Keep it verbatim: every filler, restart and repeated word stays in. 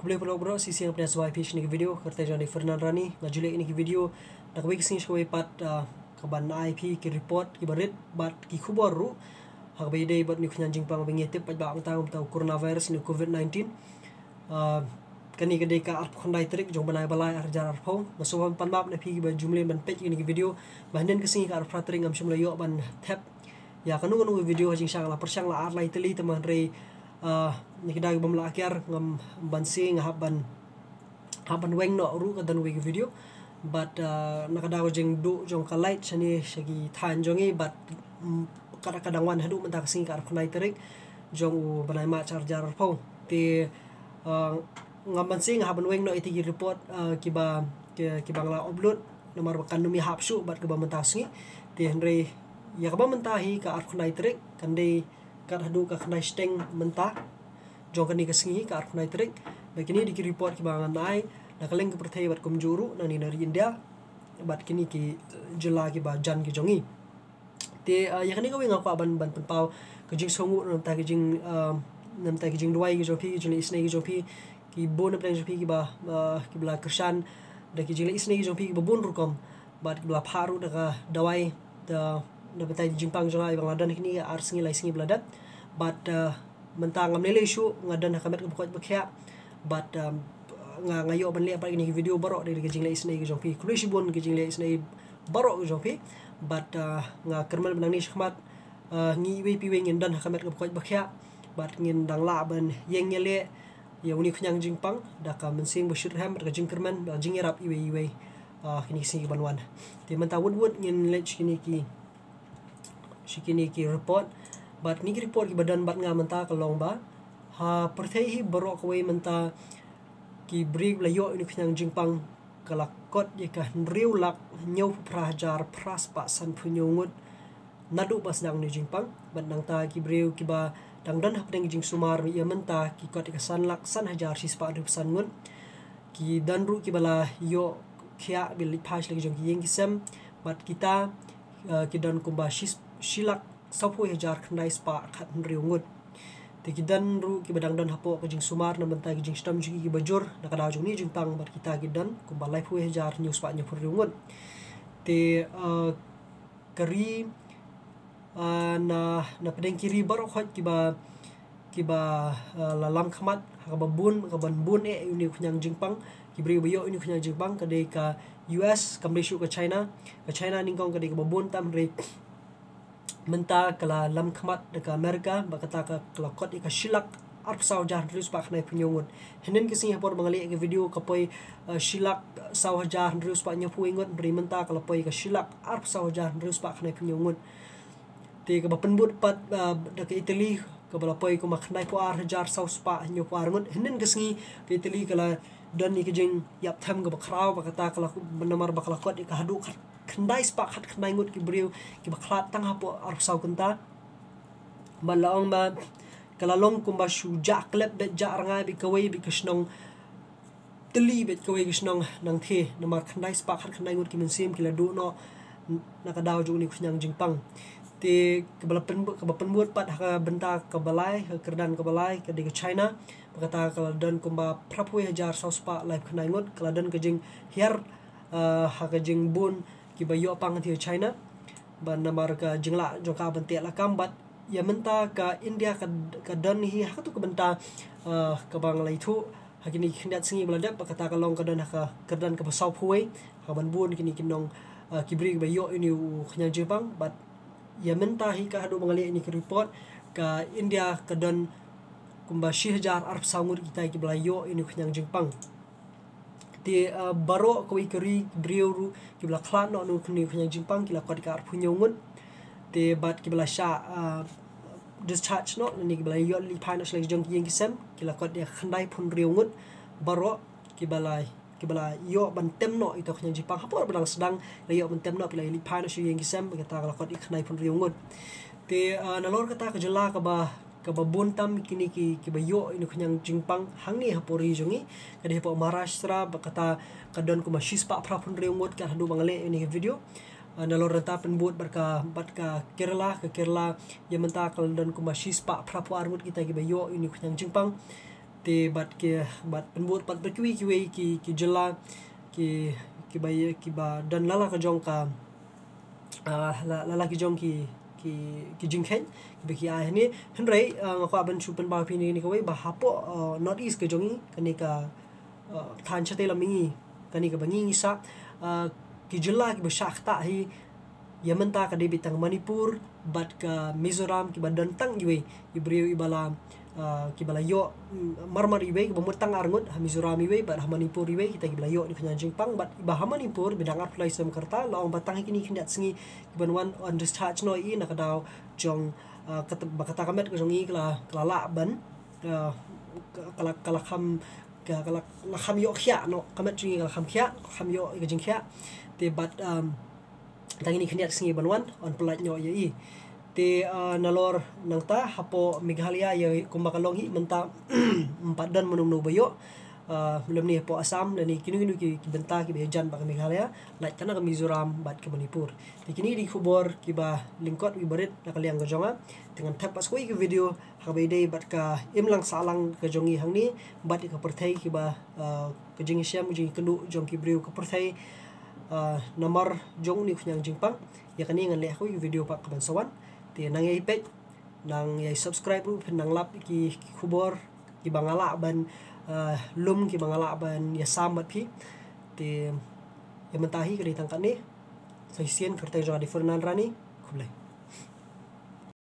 Khublei paralok baroh, shisien nga pdiang sngewbha ïa phi sha kane ka video. Ka kyrteng jong nga dei Fernand Rani, nga ju leit ïa kane ka video na kawei ka sngi sha kawei pat, ah, ka ban ai ïa phi ki report kiba rit bad ki khubor ruh ha kaba ïadei bad une u khñiang jingpang ba ngi tip paidbah, mynta u coronavirus ne covid nineteen. Ah, kane ka dei ka arphew khyndai tarik jong u bnai ba lai, ar hajar arphew. Nga sngewbha ban pan map na phi kiba jumlien ban peit ïa kane ka video. Ba hynnin ka sngi ka arphew phra tarik ngam shym la ïoh ban thep ïa kano kano ka video ha jingshisha, la pyrshang la ar lai tylli, tangba hynrei, ah, na ki daw kiba ym lah kiar ngam ban sngewbha ban, hap ban weng noh ruh ka don kawei ka video. Bad, ah, na ka daw jingduh jong ka light shane sha ki thaiñ jong ngi bad, mm, ka dang wan haduh mynta ka sngi ka arphew khyndai tarik jong u bnai March ar hajar arphew. Te, ah, ngam ban sngewbha ban weng noh ïa ki report, ah, kiba, ki, kiba nga la upload, namar ba kan ym ïahap shuh bad kaba mynta ka sngi. Te hynrei ïa kaba mynta hi ka arphew khyndai tarik kan dei kat haduh ka khyndai shiteng mynta jong kane ka sngi hi ka arphew khyndai tarik. Bad kine dei ki report kiba ngan ai na kylleng ka pyrthei bad kumjuh ruh nangne na ri India bad kine ki jylla kiba jan ki jong ngi. Te, ah, ïa kane kawei nga kwah ban, ban pynpaw ka jingsngewnguh na bynta ka jing, ah, na bynta ka jingduwai ka jong phi, ka jingleh isynei ka jong phi, ki bun na pdeng jong phi kiba, ah, kiba la kyrshan da ka jingleh isynei ka jong phi kiba bun rukom. Bad kiba la phah ruh da ka dawai da, na bynta ka jingpang jong nga, ba nga la don ha kine ar sngi lai sngi ba la dep. Bad, ah, mynta ngam lei lei shuh, nga don ha ka met kaba koit ba khiah. Bad, ah, nga, nga ïoh ban leh pat kine ki video baroh da ka jingleh isynei ka jong phi. Khublei shibun ka jingleh isynei baroh ka jong phi. Bad, ah, nga kyrmen ba nangne shakhmat, ah, ngi iwei pa iwei ngin don ha ka met kaba koit ba khiah. Bad ngin dang lah ban ïeng ïaleh ïa une u khñiang jingpang da ka mynsiem ba shu triem bad ka jingkyrmen bad ka jingïarap iwei iwei, ah, kine ki sngi kiban wan. Te mynta wut wut ngin leit sha kine ki, sha kine ki report. Bad kine ki report kiba don bad nga mynta ka long ba ha pyrthei hi baroh kawei mynta ki briew ba la ïoh une u khñiang jingpang ka la kot ïa ka hynriew lak hynñiewphew phra hajar phra spah sanphew hynñiew ngut naduh ba sdang une u jingpang. Bad nangta ki briew kiba dang don hapdeng ka jingsumar ïa mynta ki kot ïa ka san lak san hajar shi spah hynriewphew san ngut. Ki don ruh kiba la ïoh khiah, ba leit phai sha la ki jong ki ïing ki sem. Bad kita, eh, ki don kumba shi, shi lak sawphew hajar khyndai spah khathynriew ngut. Te ki don ruh kiba dang don hapoh ka jingsumar na bynta ki jingshitom jong ki kiba jur na ka daw jong une u jingpang, bad kita ki don kumba laiphew hajar hynñiew spah hynñiewphew hynriew ngut. Te, eh, ka ri, eh, na, na pdeng ki ri baroh khoit kiba, kiba, eh, la lam khmat ha kaba bun, ha kaban bun eh ïa une u khñiang jingpang, ki briew ba ïoh ïa une u khñiang jingpang, ka dei ka U S, kam dei shuh ka China. Ka China nyngkong ka dei kaba bun tam, hynrei mynta ka la lam khmat da ka America, ba kata ka, ka la kot ïa ka shi lak arphew saw hajar hynriew spah khyndaiphew hynñiew ngut. Hynnin ka sngi ha por ba nga leh ïa ka video ka poi, eh, shi lak saw hajar hynriew spah hynñiewphew wei ngut, hynrei mynta ka la poi ïa ka shi lak arphew saw hajar hynriew spah khyndaiphew hynñiew ngut. Te kaba pynbud pat, eh, da ka Italy, kaba la poi kumba khyndaiphew ar hajar saw spah hynñiewphew ar ngut. Hynnin ka sngi ka Italy ka la don ïa ka jingïap them kaba khraw, ba kata ka la, namar ba ka la kot ïa ka haduh khat, khyndai spah khatkhyndai ngut ki briew kiba khlad tang hapoh arphew saw kynta. Bad la ong ba ka la long kumba shu jah klep bad jah rngai bad kawei bad ka shnong tylli bad kawei ka shnong nangthie, namar khyndai spah khatkhyndai ngut ki mynsiem ki la duh noh na ka daw jong une u khñiang jingpang. Te kaba la pynbud, kaba pynbud pat ha ka bynta kaba lai, ha ka kyrdan kaba lai, ka dei ka China, ba kata ka la don kumba phraphew hajar saw spah laiphew khyndai ngut, ka la don ka jinghiar, ah, ha ka jingbun kiba ïoh pang ha China. Bad namar ka jinglah jong ka ban teh lakam, bad ïa mynta ka India ka, ka don hi ha katu ka bynta, ah, kaba nga la ïathuh ha kine ki khyndiat sngi ba la dep, ba kata ka long ka don ha ka kyrdan kaba sawphew wei ha kaban bun kine ki nong, ah, ki briew kiba ïoh ïa une u khñiang jingpang. Bad ïa mynta hi ka haduh ba nga leh ïa kane ka report, ka India ka don kumba shi hajar arphew saw ngut kita kiba la ïoh ïa une u khñiang jingpang. Te, ah, baroh kawei ka ri, ki briew ruh kiba la khlad noh na une u khñiang jingpang ki la kot ïa ka arphew hynñiew ngut. Te bad kiba la shah, ah, discharge noh, lane kiba la ïoh leit phai noh sha la ki jong ki ïing ki sem, ki la kot ïa ka khyndaiphew hynriew ngut. Baroh kiba la, kiba la ïoh ban tem noh ïa uto u khñiang jingpang ha por ba dang sdang, la ïoh ban tem noh, ki la leit phai noh sha ïing ki sem, kata ka la kot ïa ka khyndaiphew hynriew ngut. Te, ah, nalor kata ka jylla kaba, kaba bun tam kine ki, kiba ïoh ïa une u khñiang jingpang hangne hapoh ri jong ngi, ka dei hapoh Maharashtra, ba kata ka don kumba shi spah phraphew hynriew ngut kat haduh ba nga leh ïa kane ka video. Ah, nalor nangta pynbud bad ka, bad ka Kerala, ka Kerala ïa mynta ka la don kumba shi spah phraphew ar ngut kita kiba ïoh ïa une u khñiang jingpang. Te bad ki, bad pynbud pat bad kiwei kiwei ki, ki jylla ki, kiba, kiba don la la ka jong ka, ah, la, la la ki jong ki, ki, ki jingkheiñ kiba ki ai hangne. Hynrei, ah, nga kwah ban shu pynpaw phi ïa kane kawei ba hapoh, ah, North East ka jong ngi, kane ka, ah, thaiñ shatei lam mihngi, kane kaba ngi ngi sah, ah, ki jylla kiba shah ktah hi ïa mynta ka dei beit tang Manipur bad ka Mizoram, kiba don tang iwei i briew iba la, ah, kiba la ïoh, mm, mar mar iwei, kiba mut tang arngut, ha Mizoram iwei bad ha Manipur iwei, kita kiba la ïoh ïa kane ka jingpang. Bad iba ha Manipur ba dang arphew lai snem ka rta, la ong ba tang ha kine khyndiat sngi kiban wan yn discharge noh ïa i na ka daw jong, ah, kata, ba kata ka met ka jong i ka la, ka la lah ban, ah, ka, ka la, ka la kham, ka, ka la, la kham ïoh khiah noh, ka met jong i ka la kham khiah, kham ïoh ïa ka jingkhiah. Te bad, um, tang ha kine khyndiat sngi ban wan yn pyllait noh ïa i. Te, ah, nalor nangta hapoh Meghalaya ïa kumba ka long hi mynta ym pat don mano mano ba ïoh, ah, lymne hapoh Assam lane kino kino ki, ki bynta kiba ïajan bad ka Meghalaya, lait tang na ka Mizoram bad ka Manipur. Te kine ki dei ki khubor kiba lyngkot kiba rit na ka liang ka jong nga. Te ngan thep pat sa kawei ka video ha kaba ïadei bad ka imlang sahlang ka jong ngi hangne bad ïa ka pyrthei, kiba, ah, ka jingïashem, ka jingïakynduh jong ki briew ka pyrthei, ah, namar jong une u khñiang jingpang. Ïa kane ngan leh ha kawei ka video pat kaban sa wan. Te nang ïai peit, nang ïai subscribe ruh, phin nang lap ki, ki khubor kiba nga lah ban, ah, lum, kiba nga lah ban ïasam bad phi. Te ïa mynta hi ka dei tang katne. Sa shisien, ka kyrteng jong nga dei Ferdinand Rani. Khublei.